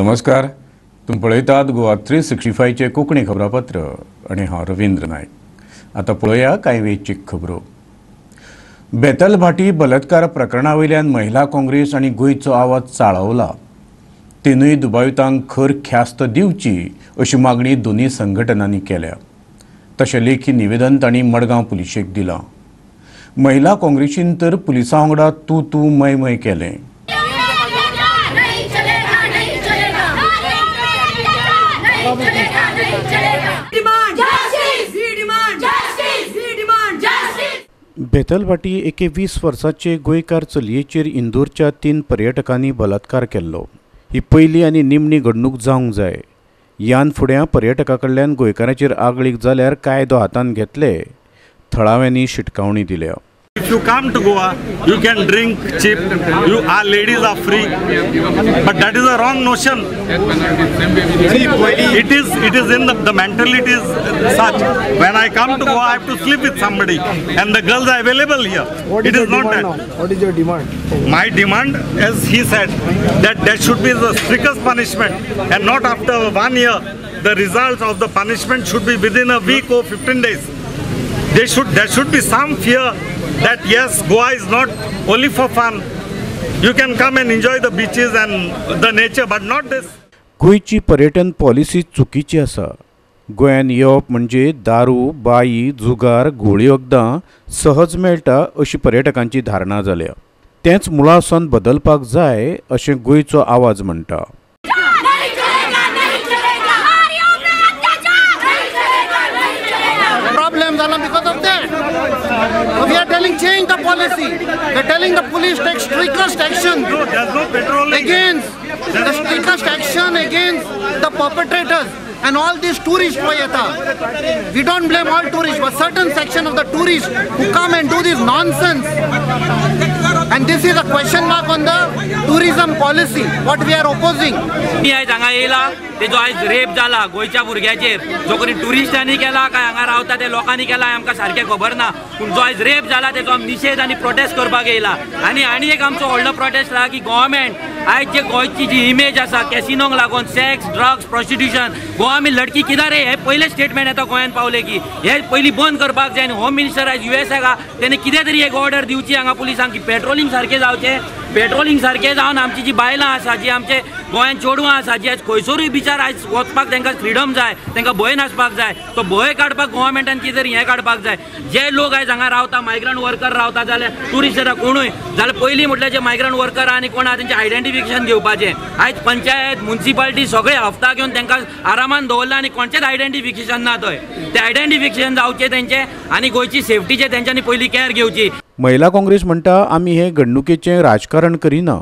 नमस्कार, तुम पळयतात गोवा 365 कोंकणी खबरापत्र आनी हांव रवींद्र नायक। आतां पळोवया कांय वेंचीक खबरो। बेतलभाटी बलात्कार प्रकरणा वयल्यान महिला काँग्रेस आनी गोंयचो आवाज चाळवला। तिनूय दुबावितांक खर ख्यास्त दिवची अशी मागणी दोनूय संघटनांनी केल्या। तशें लेखी निवेदन तांणी मडगांव पुलिशेक दिलां। महिला काँग्रेसीन तर पुलिसां वांगडा तूं तूं मय मय केलें। बेतलभाटी एके 20 वर्सांचे गोंयकार चलयेचेर इंदोरच्या 3 पर्यटकांनी बलात्कार केल्लो। ही पयली आनी निमणी घडणूक जावंक जाय। यान फुड्यां पर्यटकां कडल्यान गोंयकारांचेर आगळीक जाल्यार कायदो हातांत घेतले, थळाव्यांनी शिटकावणी दिल्या। If you come to Goa, you can drink cheap, you our ladies are free, but that is a wrong notion. It is in the mentality is such. When I come to Goa, I have to sleep with somebody, and the girls are available here. What it is not that. That. What is your demand? My demand, as he said, that there should be the strictest punishment, and not after 1 year. The results of the punishment should be within a week or 15 days. There should be some fear that yes, Goa is not only for fun. You can come and enjoy the beaches and the nature, but not this. गोंयची पर्यटन policy चुकीची आसा। गोंयान येवप म्हणजे दारू, बाई, जुगार, घोळी वखदां सहज मेळटा अशी पर्यटकांची धारणा जाल्या। तेंच मुळासावन बदलपाक जाय अशें गोंयचो आवाज म्हणटा। Because of that, we are telling change the policy. We are telling the police take strictest action. No, there's no patrolling. Against the strictest action against the perpetrators and all these tourists. We don't blame all tourists, but certain section of the tourists who come and do this nonsense. And this is a question mark on the tourism policy, what we are opposing. हांगा येयला तेजो आयज rape जाला गोंयच्या भुरग्याचेर, जो कोणी ट्युरिस्टांनी केला काय हांगा रावता ते लोकांनी केला आमकां सारकें खबर ना, पूण जो आयज रेप जाला तेजो आमी निशेध आनी प्रोटेस्ट करपाक येयला। आनी आनी एक आमचो व्हडलो प्रोटेस्ट आहा की गव्हर्मेंट आयज जे गोंयची जी इमेज आसा कॅसिनोंक लागून सेक्स, ड्रग्स, प्रोस्टिट्यूशन, गोवा में लडकी किधर है हे पयलें स्टेटमेंट येता गोंयांत पावलें की हे पयलीं बंद करपाक जाय। आनी होम मिनिस्टर आयज युएसाक आहा, तेणें कितें तरी एक ऑर्डर दिवची हांगा पुलिसांक की पेट्रोलिंग सारकें जावचें, पेट्रोलिंग सारकें जावन आमची जी बायलां आसा, जी आमचे गोंयांत चेडवां आसा, जी आयज खंयसरूय बिचार आयज वचपाक तांकां फ्रिडम जाय, तांकां भंय नासपाक जाय, तो भंय काडपाक गव्हर्मेंटान कितें तरी हें काडपाक जाय। जे लोक आयज हांगा रावता, मायग्रंट वर्कर रावता जाल्यार ट्युरिस्ट येता कोणूय जाल्यार पयलीं म्हटल्यार जे मायग्रंट वर्कर आनी कोण आहा तेंचें आयडेंटिफिकेशन घेवपाचें। आयज पंचायत, मुन्सिपालिटी सगळे हफ्ता घेवन तांकां आरामान दवरला आनी कोणचेंच आयडेंटिफिकेशन ना थंय, तें आयडेंटिफिकेशन जावचें तेंचें आनी गोंयची सेफ्टीचें तेंच्यांनी पयलीं कॅर घेवची। महिला काँग्रेस म्हणटा आमी हे घडणुकेचें राजकारण करिना,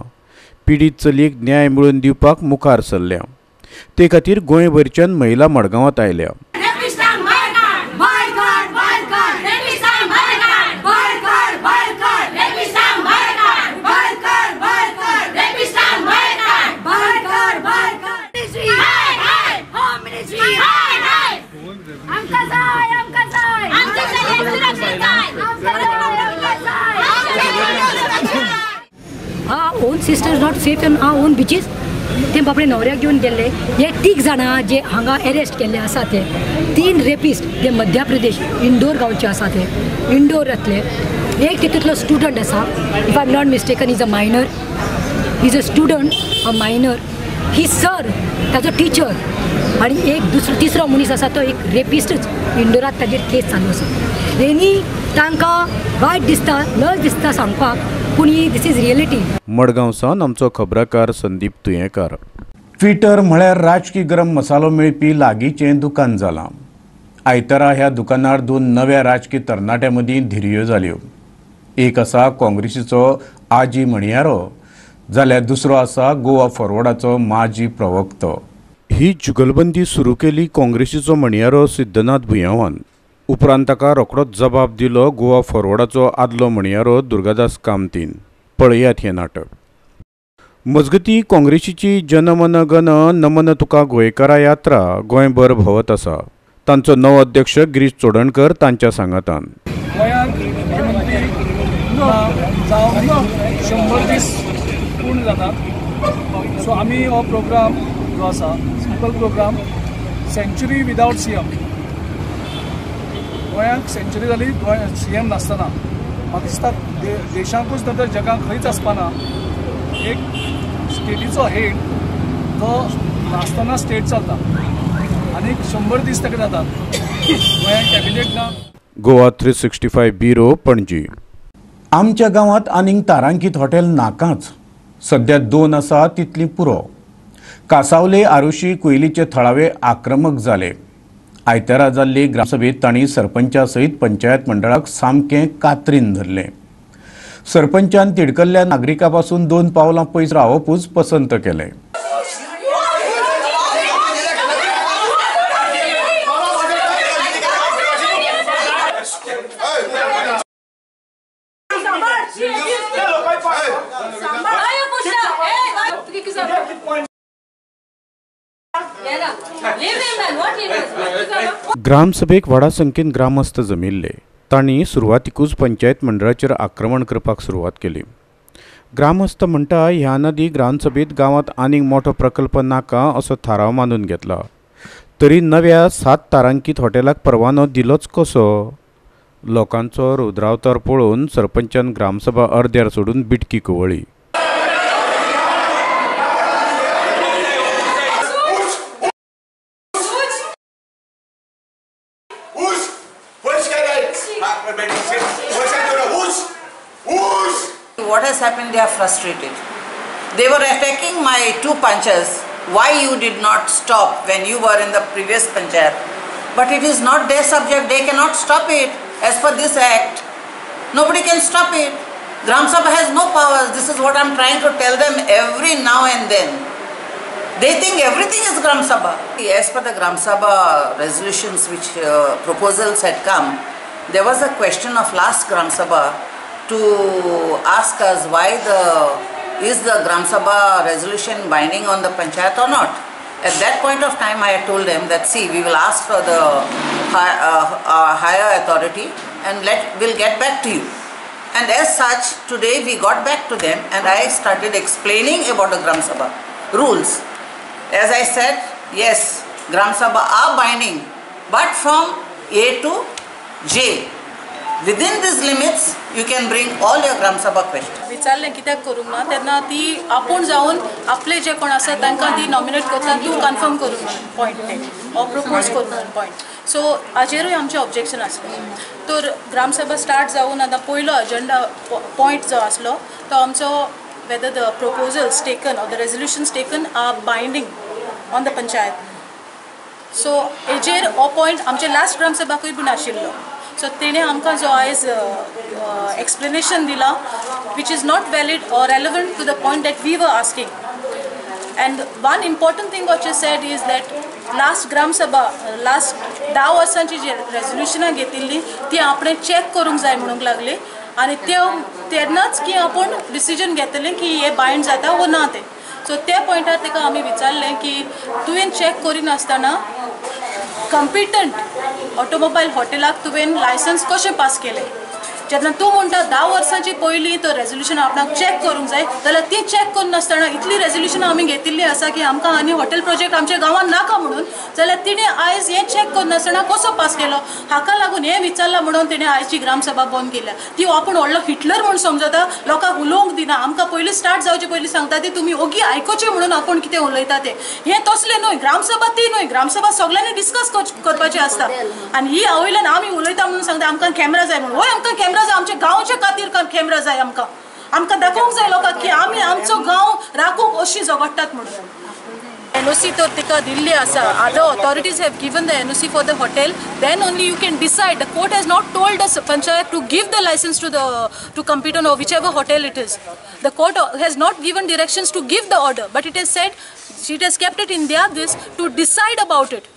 पिडीत चलयेक न्याय मेळोवन दिवपाक मुखार सरल्या, ते खातीर गोंयभरच्यान महिला मडगांवांत आयल्या। Our own sister is not safe on our own beaches. ते बापडे न्हवऱ्याक घेवन गेल्ले हे 3 जाणां जे हांगा अरेस्ट केल्ले आसा ते 3 रेपिस्ट जे मध्य प्रदेश इंदोर गांवचे आसा ते इंदोरांतले एक तितूंतलो स्टुडंट आसा, if I am not mistaken is a minor, is a student, a minor, he sir ताजो टिचर आनी एक दुसरो तिसरो मनीस आसा तो एक रेपिस्टच इंदोरांत ताजेर केस चालू आसा। तेणी तांकां वायट दिसता, लज दिसता सांगपाक, पूण ही this is reality. Madgaon सावन आमचो खबराकार संदीप तुयेंकार। ट्विटर म्हळ्यार राजकी गरम मसालो मेळपी लागींचें दुकान जालां। आयतारा ह्या दुकानार 2 नव्या राजकी तरणाट्यां मदीं धिरयो जाल्यो। एक आसा काँग्रेसीचो आजी म्हणयारो जाल्यार दुसरो आसा गोवा फॉरवर्डाचो माजी प्रवक्तो। ही जुगलबंदी सुरू केली काँग्रेसीचो म्हणयारो सिद्धनाथ भुयांवान। उपरांत ताका रोखडोच जबाब दिलो गोवा फॉरवर्डाचो आदलो म्हणयारो दुर्गादास कामतीन। पळयात हें नाटक। मजगती काँग्रेसीची जनमन गण नमन तुका गोंयकारा यात्रा गोंयभर भोंवत आसा। तांचो नवो अध्यक्ष गिरीश चोडणकर तांच्या सांगातान। गोंयांत मुख्यमंत्री जावन 100 दीस पूर्ण जाता। सो आमी हो प्रोग्राम जो आसा simple programme century without CM. गोंयांक सेंच्युरी जाली गोंय सीएम नासतना म्हाका दिसता देशांकूच न्हय तर जगाक खंयच आसपाना एक स्टेटीचो हेड तो नासतना स्टेट चलता आनी 100 दीस ताका जातात गोंयांक कॅबिनेट ना. गोवा 365 ब्युरो, पणजी. आमच्या गांवांत आनीक तारांकीत हॉटेल नाकाच, सध्या 2 आसा तितली पुरो. कासावले आरुशी कुयलीचे थळावे आक्रमक जाले. आयतारा जाल्ले ग्रामसभेत तांणी सरपंचा सयत पंचायत मंडळाक सामकें कात्रीन धरलें. सरपंचान तिडकल्ल्या नागरिकां पासून 2 पावलां पयस रावपूच पसंत केलें. ग्रामसभेक व्हडा संख्येन ग्रामस्थ जमिल्ले. तांणी सुरवातीकूच पंचायत मंडळाचेर आक्रमण करपाक सुरवात केली. ग्रामस्थ म्हणटा ह्या नदी ग्रामसभेत गांवांत आनीक मोठो प्रकल्प नाका असो थाराव मानून घेतला, तरी नव्या 7 तारांकीत हॉटेलाक परवानो दिलोच कसो? लोकांचो रुद्रावतार पळोवन सरपंचान ग्रामसभा अर्द्यार सोडून बिटकी कवळी. What has happened? They are frustrated. They were attacking my 2 panchas. Why you did not stop when you were in the previous panchayat? But it is not their subject. They cannot stop it. As per this act, nobody can stop it. Gram Sabha has no powers. This is what I am trying to tell them every now and then. They think everything is Gram Sabha. As per the Gram Sabha resolutions which proposals had come, there was a question of last Gram Sabha to ask us why is the Gram Sabha resolution binding on the panchayat or not. At that point of time, I had told them that see, we will ask for the higher authority and we'll get back to you. And as such, today we got back to them and I started explaining about the Gram Sabha rules. As I said, yes, Gram Sabha are binding, but from A to J. Within these limits, you can bring all your Gram Sabha questions. विचारलें कित्याक करूंक ना तेन्ना ती आपूण जावन आपले जे कोण आसा तांकां ती नॉमिनेट करता तूं कन्फर्म करूंक म्हणून पॉयंट ते ऑर प्रपोज करूंक म्हणून पॉयंट. सो हाजेरूय आमचें ऑब्जेक्शन आसलें. तर ग्रामसभा स्टार्ट जावन आतां पयलो एजेंडा पॉयंट जो आसलो तो आमचो whether the proposals taken or the resolutions taken are binding on the panchayat. So हेजेर हो पॉयंट आमचे लास्ट ग्रामसभाकूय बीन आशिल्लो. सो तेणें आमकां जो आयज एक्सप्लेनेशन दिलां which is not valid or relevant to the point that we were asking. And one important thing what you said is that last Gram Sabha last 10 वर्सांची जी रेजोल्युशनां घेतिल्लीं ती आपणें चॅक करूंक जाय म्हणूंक लागली आनी तेन्नाच की आपूण डिसिजन घेतलें की हें बायंड जाता वो ना तें. सो त्या पॉयंटार ताका आमी विचारलें की तुवें चॅक करिनासतना कॉम्पिटंट ऑटोमोबायल हॉटेलाक तुवें लायसन्स कशें पास केलें? जेन्ना तूं म्हणटा 10 वर्सांची पयलीं तो रेजोल्युशन आपणाक चॅक करूंक जाय जाल्यार ती चॅक करनासतना इतली रेजोल्युशनां आमी घेतिल्लीं आसा की आमकां आनी हॉटेल प्रोजेक्ट आमच्या गांवांत नाका म्हणून, जाल्यार तिणें आयज हें चॅक करनासतना कसो पास केलो? हाका लागून हें विचारलां म्हणून तिणें आयची ग्रामसभा बंद केल्या. ती आपूण व्हडलो हिटलर म्हूण समजता, लोकांक उलोवंक दिना. आमकां पयलीं स्टार्ट जावचे पयलीं सांगता ती तुमी ओगी आयकुचें म्हणून आपूण कितें उलयता तें. हें तसलें न्हय, ग्रामसभा ती न्हय, ग्रामसभा सगळ्यांनी डिस्कस करपाचें आसता. आनी ही आवयल्यान आमी उलयता म्हणून सांगता आमकां कॅमेरा जाय म्हणून. हय, आमकां कॅमेरा जाय, आमच्या गांवच्या खातीर कॅमेरा जाय. आमकां आमकां दाखोवंक जाय लोकांक की आमी आमचो गांव राखूंक अशी झगडटात म्हणून. एनओसी तर तिका दिल्ली आसा. Other authorities have given the NOC for the hotel, then only you can decide. The court has not told the panchayat to give the licence to the to competent or whichever hotel it is. The court has not given directions to give the order, but it has said it has kept it in their this to decide about it.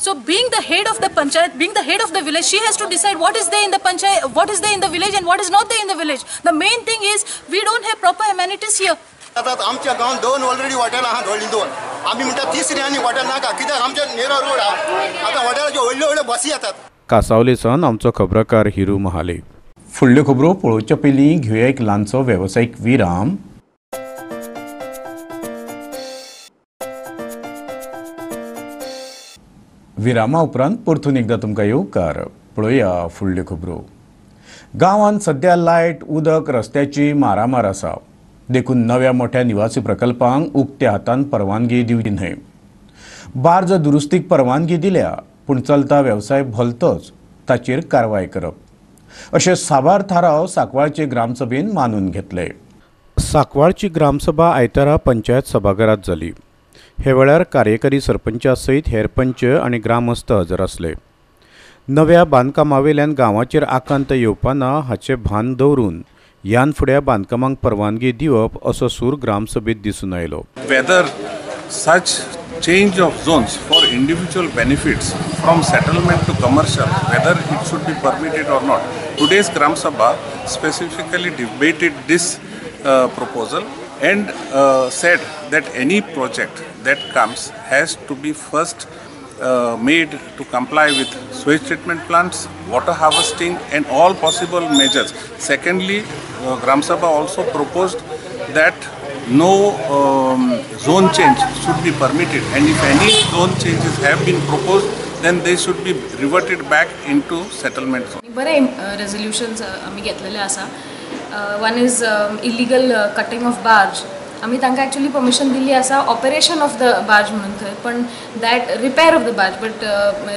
So being the head of the panchayat, being the head of the village, she has to decide what is there in the panchayat, what is there in the village and what is not there in the village. The main thing is we don't have proper amenities here. आमच्या गांवांत 2 already hotel आहा, व्हडलीं 2. आमी म्हणटा तिसरी आनी hotel नाका, कित्याक आमच्या नेरा रोड आहा. आतां हॉटेलाच्यो व्हडल्यो व्हडल्यो बसी येतात. कासावले सावन आमचो खबराकार हिरू महाले. फुडल्यो खबरो पळोवच्या पयलीं घेवया एक ल्हानसो वेवसायीक विराम. विरामा उपरांत परतून एकदां तुमकां येवकार. पळोवया फुडल्यो खबरो. गांवांत सद्या लायट, उदक, रस्त्याची मारामार आसा, देखून नव्या मोठ्या निवासी प्रकल्पांक उक्त्या हातान परवानगी दिवची न्हय. बार्ज दुरुस्तीक परवानगी दिल्या पूण चलता वेवसाय भलतोच, ताचेर कारवाय करप अशे साबार थाराव सांकवाळचे ग्रामसभेन मानून घेतले. सांकवाळची ग्रामसभा आयतारा पंचायत सभाघरात जाली. हे वेळार कार्यकारी सरपंचा सयत हेर पंच आनी ग्रामस्थ हजर आसले. नव्या बांदकामावेल्यान गांवाचेर आकांत येवपाना हाचें भान दवरून ह्यान फुड्या बांदकामांक परवानगी दिवप असो सूर ग्रामसभेत दिसून आयलो. Whether such change of zones for individual benefits from settlement to commercial, whether it should be permitted or not. Today's Gram Sabha specifically debated this proposal and said that any project that comes has to be first made to comply with sewage treatment plants, water harvesting and all possible measures. Secondly, Gram Sabha also proposed that no zone change should be permitted, and if any zone changes have been proposed, then they should be reverted back into settlement zone. बरे रेजोल्युशन्स आमी घेतलेले आसा. One is illegal cutting of barge. आमी तांकां actually permission दिल्ली आसा operation of the barge म्हणून थंय, पण that repair of the barge, but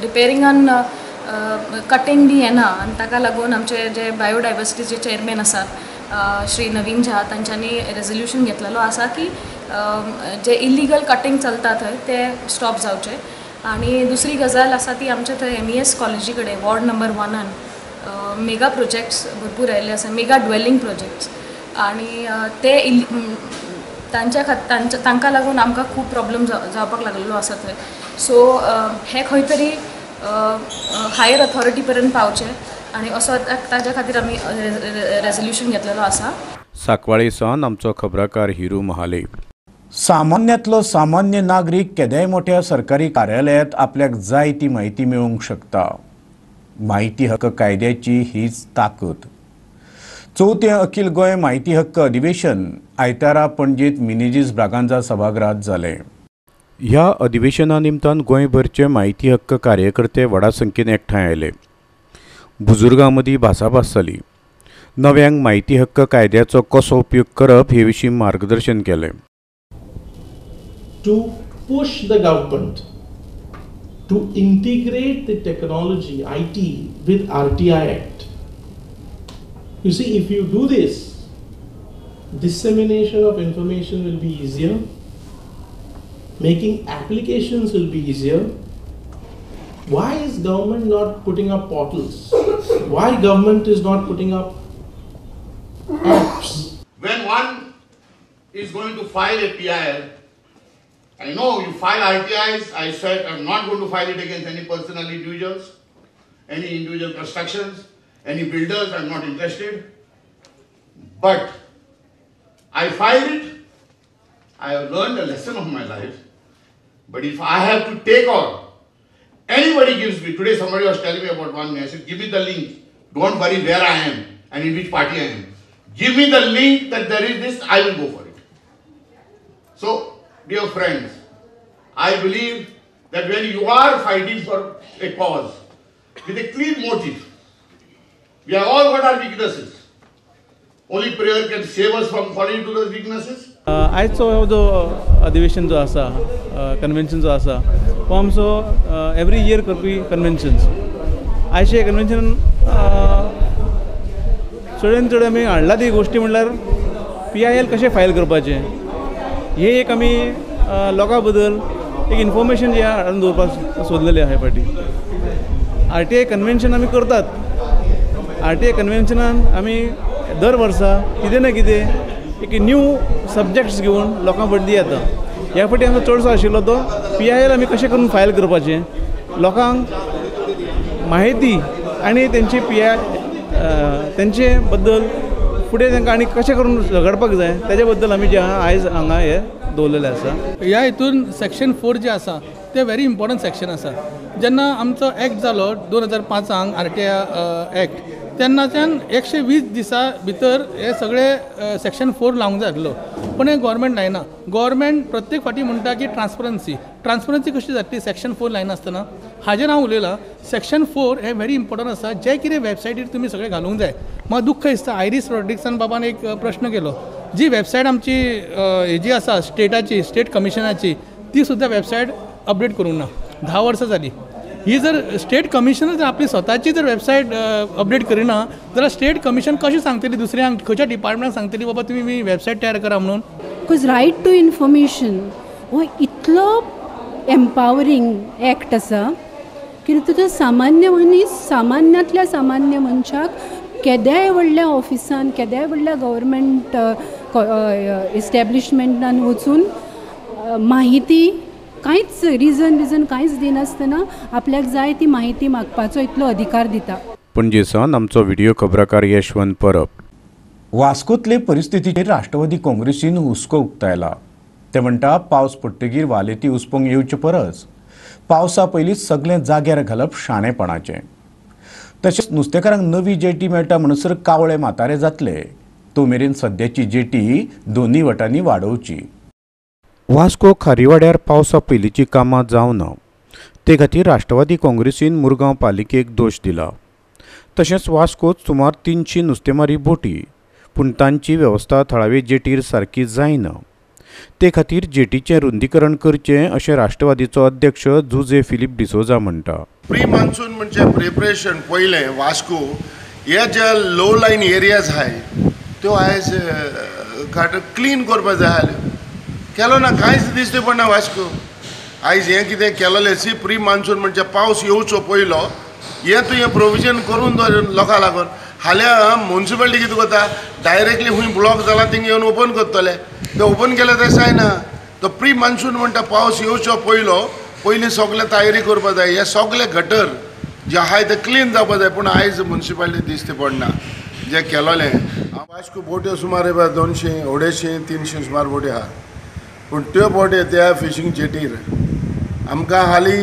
रिपेरिंगान cutting बी येना आनी ताका लागून आमचे जे बायोडायवर्सिटीचे चेअरमॅन आसात श्री नवीन झा तांच्यांनी रेजोल्युशन घेतलेलो आसा की जे इलिगल कटिंग चलता थंय ते स्टॉप जावचे. आनी दुसरी गजाल आसा ती आमच्या थंय MES कॉलेजी कडेन वॉर्ड नंबर 1 मेगा प्रोजेक्ट्स भरपूर आयिल्ले आसा, मेगा ड्वेलिंग प्रोजेक्ट्स, आनी ते तांच्या तांकां लागून आमकां खूब प्रॉब्लम जावपाक लागलेलो आसा थंय. सो हे खंय तरी हायर अथॉरिटी पर्यंत पावचे आनी असो ताज्या खातीर आमी रेजोल्युशन घेतलेलो आसा. सांकवाळे सावन आमचो खबराकार हिरू महाले. सामान्यांतलो सामान्य नागरीक केद्याय मोठ्या सरकारी कार्यालयांत आपल्याक जाय ती म्हायती मेळोवंक शकता. म्हायती हक्क कायद्याची हीच ताकद. चवथें अखिल गोंय म्हायती हक्क अधिवेशन आयतारा पणजेंत मिनेजीस ब्रागांझा सभागृहांत जालें. ह्या अधिवेशना निमतान गोंयभरचे म्हायती हक्क कार्यकर्ते व्हडा संख्येन एकठांय आयले. बुजुर्गां मदीं भासाभास जाली. नव्यांक म्हायती हक्क कायद्याचो कसो उपयोग करप हे विशीं मार्गदर्शन केलें. To push the government to integrate the technology IT with RTI Act. You see, if you do this, dissemination of information will be easier, making applications will be easier. Why is government not putting up portals? Why government is not putting up apps? When one is going to file a PIL, I know you file RTIs, I said I'm not going to file it against any personal individuals, any individual constructions, any builders, I'm not interested. But I filed it, I have learned a lesson of my life. But if I have to take on, anybody gives me, today somebody was telling me about one, I said, give me the link, don't worry where I am and in which party I am. Give me the link that there is this, I will go for it. So, dear friends, I believe that when you are fighting for a cause with a clean motive, we have all got our weaknesses. Only prayer can save us from falling into those weaknesses. आयचो जो अधिवेशन जो आसा, convention जो आसा, हो आमचो every year करपी कन्वेन्शन्स. आयचे कन्वेन्शन चडान चड आमी हाडला ती गोश्टी म्हणल्यार PIL कशें फायल करपाचें हे एक आमी लोकां बद्दल एक इन्फॉर्मेशन जे हाडून दवरपाक सोदलेलें आसा. हे फावटी RTI convention आमी करतात. RTI कन्वेन्शनान आमी दर वर्सा कितें ना कितें एक न्यू सब्जेक्ट्स घेवन लोकां मदीं येता. ह्या फावटी आमचो चडसो आशिल्लो तो PIL आमी कशें करून फायल करपाचें, लोकांक म्हायती आनी तेंचे PIL तेंचे बद्दल फुडें तांकां आनी कशें करून झगडपाक जाय तेजे बद्दल आमी जे आहा आयज हांगा हे दवरलेलें आसा. ह्या हितून सेक्शन 4 जे आसा ते व्हेरी इम्पॉर्टंट सेक्शन आसा. जेन्ना आमचो एक्ट जालो 2005 RTI act, तेन्नाच्यान 120 दिसां भितर हे सगळे सेक्शन 4 लावंक जाय आसलो, पूण हें गोवोरमेंट लायना. गोवोरमेंट प्रत्येक फावटी म्हणटा की ट्रान्सपरन्सी, ट्रान्सपरन्सी कशी जातली सेक्शन 4 लायनासतना? हाजेर हांव उलयलां. सेक्शन 4 हें व्हेरी इम्पोर्टंट आसा, जें कितें वेबसायटीर तुमी सगळें घालूंक जाय. म्हाका दुख्ख दिसता, आयरीस रॉड्रिक्सान बाबान एक प्रश्न केलो, जी वेबसायट आमची हेजी आसा स्टेटाची, स्टेट कमिशनाची, ती सुद्दां वेबसायट अपडेट करूंक ना, 10 वर्सां जालीं. ही जर स्टेट कमिशन जर आपली स्वताची जर वेबसायट अपडेट करिना जाल्यार स्टेट कमिशन कशें सांगतली दुसऱ्यांक, खंयच्या डिपार्टमेंटाक सांगतली बाबा तुमी वेबसायट तयार करा म्हणून? Because right to information हो इतलो एम्पावरींग एक्ट आसा की तुजो सामान्य मनीस, सामान्यांतल्या सामान्य मनशाक केद्याय व्हडल्या ऑफिसान, केद्याय व्हडल्या गव्हर्मेंट इस्टॅब्लिशमेंटान वचून माहिती कांयच रिजन कांयच दिनासतना आपल्याक जाय ती माहिती मागपाचो इतलो अधिकार दिता. पणजे सावन आमचो व्हिडिओ खबराकार यशवंत परब. वास्कोतले परिस्थितीचेर राष्ट्रवादी काँग्रेसीन हुस्को उक्तायला. ते म्हणटा पावस पडटगीर वालेती उसपोंक येवचे परस पावसा पयलींच सगळें जाग्यार घालप शाणेपणाचें. तशेंच नुस्तेकारांक नवी जेटी मेळटा म्हणसर कावळे म्हातारे जातले, तो मेरेन सद्याची जेटी दोनूय वटांनी वाडोवची. वास्को खारीवाड्यार पावसा पयलींची कामां जावना ते खातीर राष्ट्रवादी काँग्रेसीन मुरगांव पालिकेक दोश दिला. तशेंच वास्कोत सुमार 300 नुस्तेमारी बोटी, पूण तांची वेवस्था थळावे जेटीर सारकी जायना, ते खातीर जेटीचें रुंदीकरण करचें अशें राष्ट्रवादीचो अध्यक्ष जुजे फिलीप डिसोजा म्हणटा. प्री मान्सून म्हणजे प्रिपरेशन पयलें वास्को हे जे लो लायन एरियाज आहाय त्यो आयज क्लीन करपा जाय आसल्यो, केलो ना, कांयच दिश्टी पडना वास्को. आयज हें कितें केलेलें सी प्री मान्सून म्हणजे पावस येवचो पयलो हें तूं हें प्रोविजन करून दवर लोकां लागून. हाल्यां म्युनिसिपालिटी कितें करता, डायरेक्टली खूंय ब्लॉक जाला थिंग येवन ओपन करतले, ते ओपन केलें तशें जायना. तो प्री मान्सून म्हणटा पावस येवचो पयलो, पयलीं सगळें तयारी करपा जाय, हे सगळे गटर जे आहाय ते क्लीन जावपा जाय, पूण आयज म्युनिसिपालिटी दिश्टी पडना जें केलेलें. वास्को बोट्यो सुमार 200, 250, 300 सुमार बोट्यो आहा, पूण त्यो बोट्यो त्या फिशींग जेटीर आमकां हालीं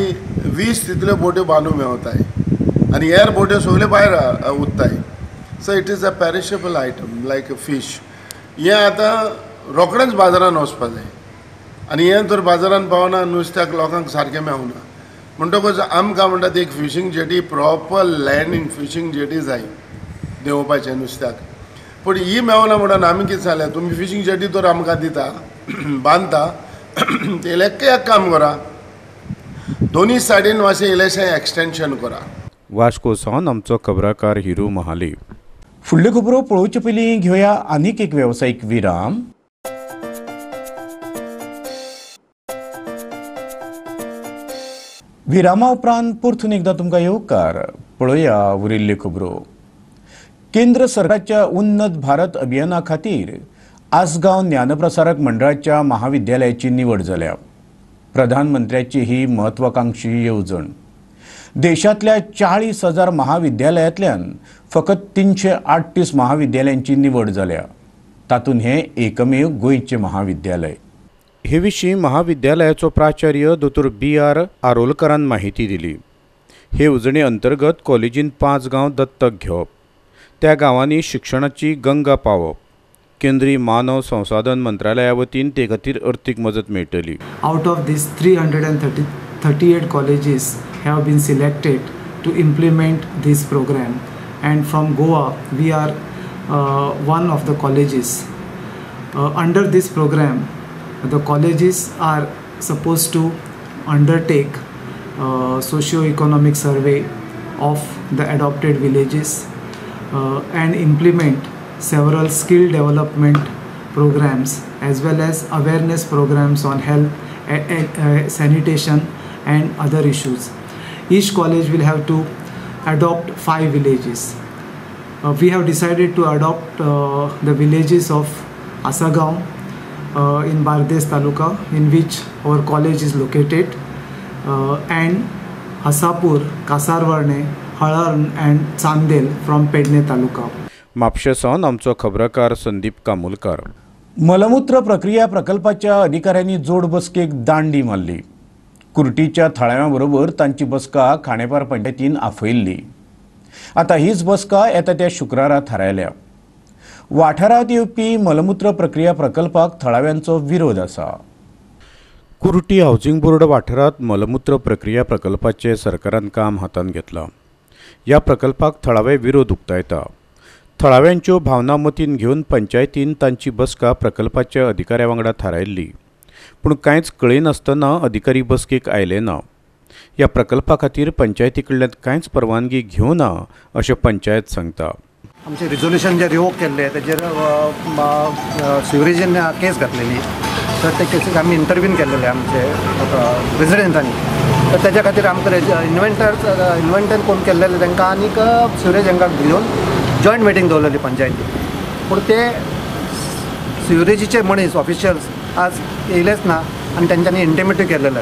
20 तितल्यो बोट्यो बांदूंक मेवताय आनी हेर बोट्यो सगल्यो भायर उत्ताय. So it is a perishable item like fish. हें आतां रोखडेंच बाजारान वचपा जाय आनी हें तर बाजारान पावना, नुस्त्याक लोकांक सारकें मेवना. म्हणटकूच आमकां म्हणटा ती एक fishing jetty, proper landing fishing jetty जाय देंवोवपाचें नुस्त्याक, पूण ही मेवना म्हणून आमी कितें जालें, तुमी फिशींग जेटी तर आमकां दिता, बांदता, ते एक काम करा, दोनूय सायडीन मातशें इल्लेशें एक्सटेंशन करा. वास्को सावन आमचो खबराकार हिरू महाली. फुडल्यो खबरो पळोवचे पयलीं घेवया आनीक एक वेवसायीक विराम. विरामा उपरांत परतून एकदां तुमकां येवकार. पळोवया उरिल्ल्यो खबरो. केंद्र सरकाराच्या उन्नत भारत अभियाना खातीर आसगांव ज्ञानप्रसारक मंडळाच्या महाविद्यालयाची निवड जाल्या. प्रधानमंत्र्याची ही महत्वाकांक्षी येवजण. देशांतल्या 40,000 महाविद्यालयांतल्यान फकत 338 महाविद्यालयांची निवड जाल्या. तातूंत हें एकमेव गोंयचें महाविद्यालय. हे विशीं महाविद्यालयाचो प्राचार्य दोतोर BR आरोलकरान माहिती दिली. हे येवजणे अंतर्गत कॉलेजीन 5 गांव दत्तक घेवप, त्या गांवांनी शिक्षणाची गंगा पावप, केंद्रीय मानव संसाधन मंत्रालया वतीन ते खातीर अर्थीक मजत मेळटली. Out of this 338 colleges have been selected to implement this program, and from Goa we are one of the colleges. Under this program, the colleges are supposed to undertake socio-economic survey of the adopted villages and implement several skill development programs as well as awareness programs on health, sanitation and other issues. Each college will have to adopt 5 villages. We have decided to adopt the villages of Asagaon in Bardes Taluka, in which our college is located, and Hasapur, Kasarvarne, Halarn and Chandel from Pedne Taluka. म्हापशें सावन आमचो खबराकार संदीप कामुलकार. मलमूत्र प्रक्रिया प्रकल्पाच्या अधिकाऱ्यांनी जोड बसकेक दांडी मारली. कुर्टीच्या थळाव्यां बरोबर तांची बसका खांडेपार पंचायतीन आफयिल्ली. आतां हीच बसका येता त्या शुक्रारा थारायल्या. वाठारांत येवपी मलमूत्र प्रक्रिया प्रकल्पाक थळाव्यांचो विरोध आसा. कुर्टी हावसिंग बोर्ड वाठारांत मलमूत्र प्रक्रिया प्रकल्पाचें सरकारान काम हातांत घेतलां. ह्या प्रकल्पाक थळावे विरोध उक्तायता. थळाव्यांच्यो भावना मतीन घेवन पंचायतीन तांची बसका प्रकल्पाच्या अधिकाऱ्या वांगडा थारायल्ली, पूण कांयच कळयनासतना अधिकारी बसकेक आयले ना. ह्या प्रकल्पा खातीर पंचायती कडल्यान कांयच परवानगी घेवना अशें पंचायत सांगता. आमचे रिजोल्युशन जे रिवोक केल्ले तेजेर सिवरेजीन केस घातलेली, तर ते केसीक आमी इंटरवीन केल्लेले आमचे रेजिडेंटांनी. तर तेज्या खातीर आमकां इन्व्हेंटर कोण केल्लेले तांकां आनीक सिवरेज हांकां घेवन जॉयंट मिटींग दवरलेली पंचायती. पूण ते सिवरेजीचे मनीस ऑफिशियल्स आज येयलेच ना आनी तेंच्यांनी इंटिमेटूय केल्लेले.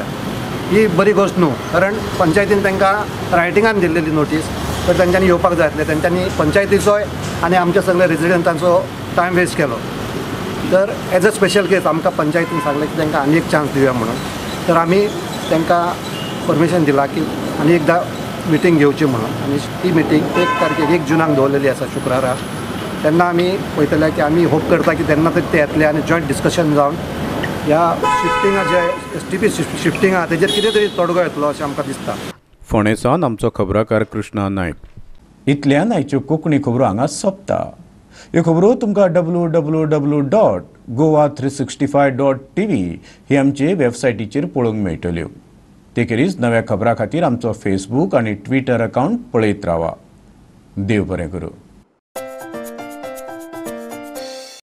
ही बरी गोश्ट न्हू, कारण पंचायतीन तांकां रायटिंगान दिल्लेली नोटीस, तर तेंच्यांनी येवपाक जाय आसलें. तेंच्यांनी पंचायतीचोय आनी आमच्या सगल्या रेजिडेंटांचो टायम वेस्ट केलो. तर एज अ स्पेशल केस आमकां पंचायतीन सांगलें की तांकां आनी एक चान्स दिवया म्हणून, तर आमी तांकां परमिशन दिलां की आनी एकदां मिटींग घेवची म्हणून. आनी ती मिटींग 1 तारखेक 1 जुनाक दवरलेली आसा शुक्रारा. तेन्ना आमी पळयतले की आमी होप करता की तेन्ना तरी ते येतले आनी जॉयंट डिस्कशन जावन ह्या शिफ्टिंगा जे STP shifting आहा तेजेर कितें तरी तोडगो येतलो अशें आमकां दिसता. फोंडें सावन आमचो खबराकार कृष्णा नायक. इतल्यान आयच्यो कोंकणी खबरो हांगा सोंपता. ह्यो खबरो तुमकां www.goa365.tv ही आमचे वेबसायटीचेर पळोवंक मेळटल्यो. ते खेरीज नव्या खबरां खातीर आमचो फेसबूक आनी ट्विटर अकावंट पळयत रावा. देव बरें करूं.